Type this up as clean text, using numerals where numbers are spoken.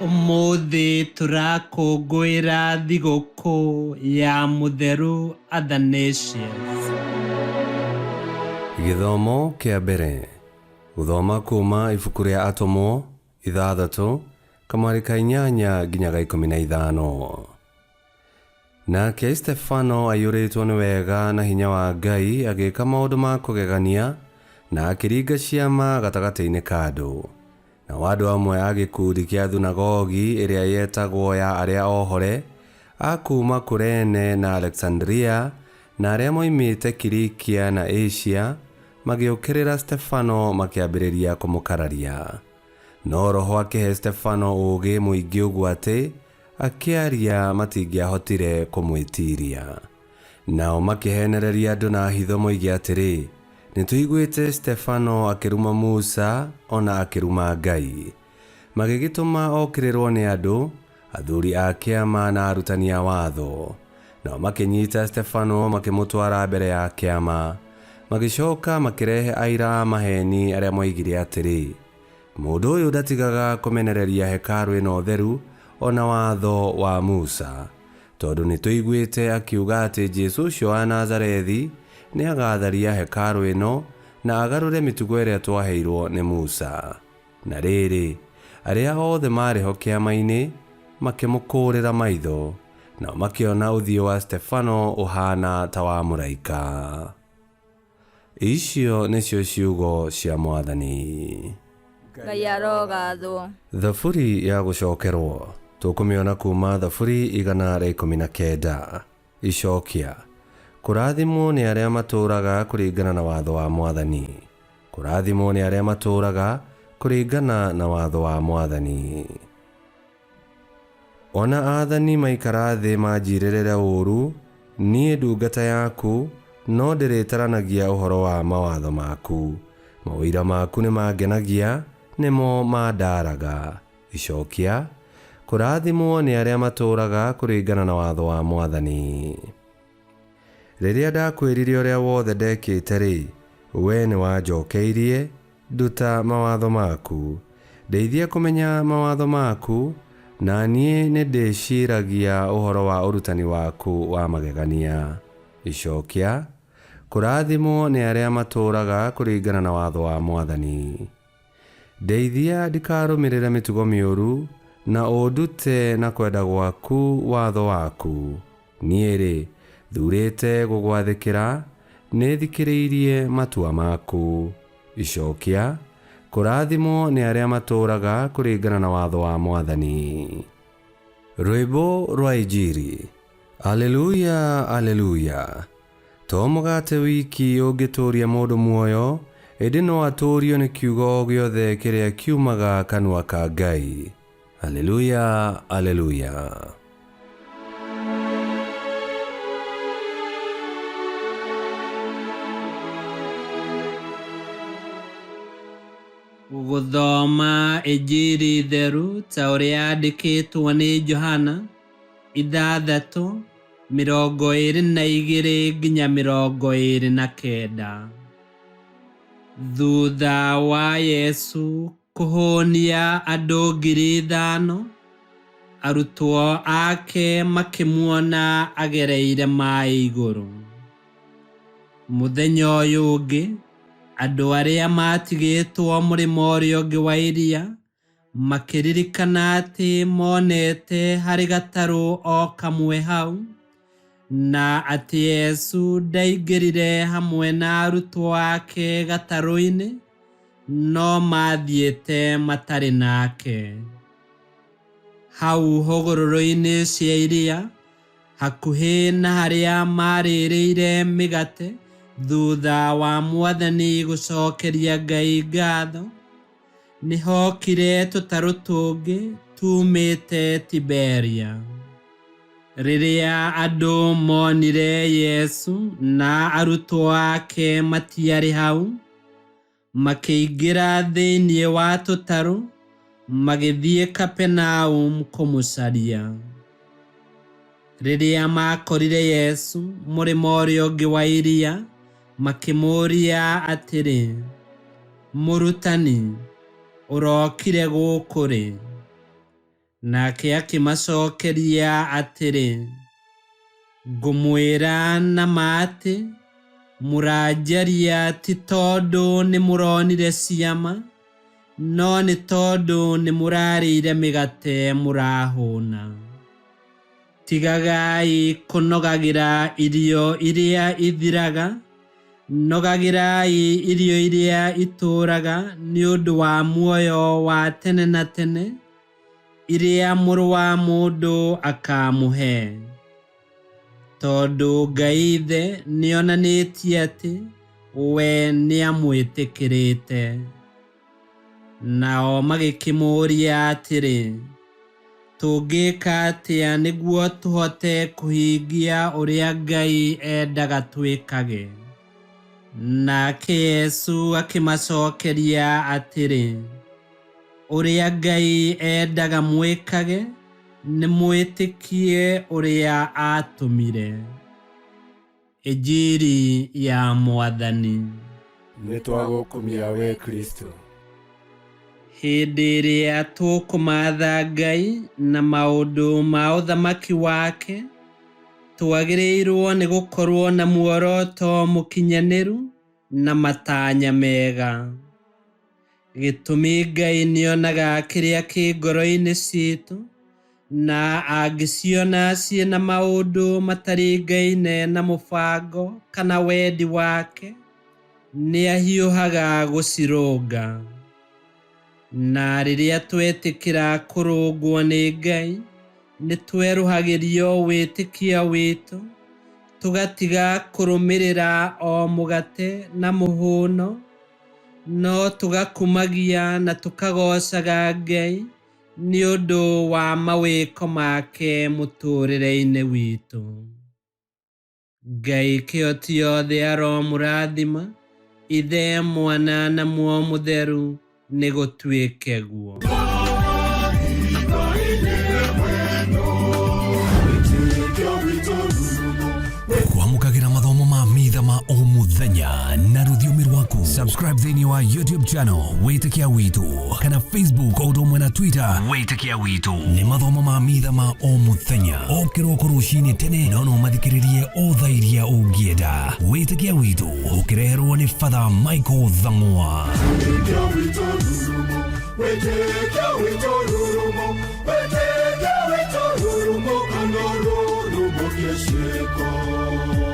Ũmũthĩ tũrakũngũĩra thigũkũ ya Mũtheru Athanasius. Gĩthomo kĩa mbere. Gũthoma kuuma ibuku rĩa Atũmwo 6, kamwari ka 8 nginya ga 15. Nake Stefano aiyũrĩtwo nĩ wega na hinya wa Ngai agĩka maũndũ ma kũgegania na akĩringa ciama gatagatĩ-inĩ ka andũ. Nao andũ amwe a gĩkundi kĩa thunagogi ĩrĩa yetagwo ya arĩa ohore, a kuuma Kurene na Alexandria, na arĩa moimĩte Kilikia na Asia, magĩũkĩrĩra Stefano makĩambĩrĩria kũmũkararia. No Roho akĩhe Stefano ũũgĩ mũingĩ ũguo atĩ akĩaria matingĩahotire kũmwĩtiiria. Nao makĩheenereria andũ na hitho moige atĩrĩ, Nĩtũiguĩte Stefano akĩruma Musa o na akĩruma Ngai. Magĩgĩtũma okĩrĩrwo nĩ andũ, athuri a kĩama na arutani a watho. Nao makĩnyita Stefano makĩmũtwara mbere ya kĩama. Magĩcoka makĩrehe aira a maheeni arĩa moigire atĩrĩ, Mũndũ ũyũ ndatigaga kũmenereria hekarũ ĩno theru o na watho wa Musa. Tondũ nĩtũiguĩte akiuga atĩ Jesũ ũcio wa Nazarethi nĩagatharia hekarũ ĩno na agarũre mĩtugo ĩrĩa twaheirwo nĩ Musa. Na rĩrĩ, arĩa othe maarĩ ho kĩama-inĩ makĩmũkũũrĩra maitho, nao makĩona ũthiũ wa Stefano ũhaana ta wa mũraika. Icio nĩcio ciugo cia Mwathani. Ngai arogathwo. Thaburi ya gũcokerwo tũkũmĩona kuuma Thaburi 119. Icokia. Kũrathimwo nĩ arĩa matũũraga kũringana na watho wa Mwathani. Kũrathimwo nĩ arĩa matũũraga kũringana na watho wa Mwathani. Ona aathani maikara thĩ manjiirĩrĩre ũũru, niĩ ndungata yaku no ndĩrĩtaranagia ũhoro wa mawatho maku. Maũira maku nĩmangenagia, nĩmo mandaaraga. Icokia. Kũrathimwo nĩ arĩa matũũraga kũringana na watho wa Mwathani. Rĩrĩa ndakwĩrire ũrĩa wothe ndekĩte-rĩ, wee nĩwanjookeirie, nduta mawatho maku. Ndeithia kũmenya mawatho maku, na niĩ nĩndĩciiragia ũhoro wa ũrutani waku wa magegania. Icokia. Kũrathimwo nĩ arĩa matũũraga kũringana na watho wa Mwathani. Ndeithia ndikarũmĩrĩre mĩtugo mĩũru, na ũndute na kwenda gwaku watho waku. Niĩ-rĩ, thuurĩte gũgwathĩkĩra, nĩthikĩrĩirie matua maku. Icokia. Kũrathimwo nĩ arĩa matũũraga kũringana na watho wa Mwathani. Rwĩmbo rwa Injiri. Aleluya, Aleluya! To mũgate wiki ũngĩtũũria mũndũ muoyo, ĩndĩ no atũũrio nĩ kiugo o gĩothe kĩrĩa kiumaga kanua ka Ngai. Aleluya, Aleluya! Gũthoma Injiri theru ta ũrĩa yandĩkĩtwo nĩ Johana 6:22 nginya 29. Thutha wa Yesu kũhũnia andũ 5,000, arutwo ake makĩmuona agereire maĩ igũrũ. Mũthenya ũyũ ũngĩ, andũ arĩa maatigĩtwo mũrĩmo ũrĩa ũngĩ wa iria makĩririkana atĩ monete harĩ gatarũ o kamwe hau, na atĩ Yesu ndaingĩrire hamwe na arutwo ake gatarũ-inĩ, no maathiĩte matarĩ nake. Hau hũgũrũrũ-inĩ cia iria, hakuhĩ na harĩa maarĩrĩire mĩgate thutha wa Mwathani gũcokeria Ngai ngatho, nĩhokire tũtarũ tũngĩ tuumĩte Tiberia. Rĩrĩa andũ monire Yesu na arutwo ake matiarĩ hau, makĩingĩra thĩinĩ wa tũtarũ magĩthiĩ Kapenaum kũmũcaria. Rĩrĩa maakorire Yesu mũrĩmo ũrĩa ũngĩ wa iria, makĩmũũria atĩrĩ, Mũrutani, ũrokire gũkũ rĩ? Nake akĩmacokeria atĩrĩ, ngũmwĩra na ma atĩ mũranjaria ti tondũ nĩmũronire ciama, no nĩ tondũ nĩmũrarĩire mĩgate mũrahũna. Tigagai kũnogagĩra irio iria ithiraga, nogagĩrai irio iria itũũraga nĩ ũndũ wa muoyo wa tene na tene, iria Mũrũ wa Mũndũ akamũhe. Tondũ Ngai Ithe nĩonanĩtie atĩ we nĩamwĩtĩkĩrĩte. Nao magĩkĩmũũria atĩrĩ, tũngĩka atĩa nĩguo tũhote kũhingia ũrĩa Ngai endaga twĩkage? Nake Yesu akĩmacokeria atĩrĩ, ũrĩa Ngai endaga mwĩkage nĩ mwĩtĩkie ũrĩa aatũmire. Injiri ya Mwathani. Nĩtwagũkumia we Kristo. Hĩndĩ ĩrĩa tũkũmatha Ngai na maũndũ ma ũthamaki wake, twagĩrĩirwo nĩ gũkorwo na muoroto mũkinyanĩru na matanya mega. Gĩtũmi Ngai nĩonaga kĩrĩa kĩ ngoro-inĩ citũ, na angĩciona ciĩna maũndũ mataringaine na mũbango kana wendi wake, nĩahiũhaga gũcirũnga. Na rĩrĩa twetĩkĩra kũrũngwo nĩ Ngai, nĩtwerũhagĩrio wĩtĩkio witũ, tũgatiga kũrũmĩrĩra o mũgate na mũhũno, no tũgakumagia na tũkagocaga Ngai nĩ ũndũ wa mawĩko make mũtũũrĩre-inĩ witũ. Ngai kĩhoti yothe aromũrathima, Ithe, Mwana na Muoyo Mũtheru, nĩgũtuĩke guo. Kwamũkagĩra mathomo ma mitha ma o mũthenya na rũthiomi rwaku. Subscribe thĩinĩ wa YouTube channel Wĩtĩkia Witũ kana Facebook o ũndũ ũmwe na Twitter Wĩtĩkia Witũ. Nĩ mathomo ma mitha ma o mũthenya o kĩroko rũcinĩ tene, no no mathikĩrĩrie o thaa iria ũngĩenda. Wĩtĩkia Witũ ũkĩreherwo nĩ Father Michael Thang'wa. Wĩtĩkia witũ rurumo, wĩtĩkia witũ rurumo, wĩtĩkia witũ rurumo, kana rurumo kĩciĩko.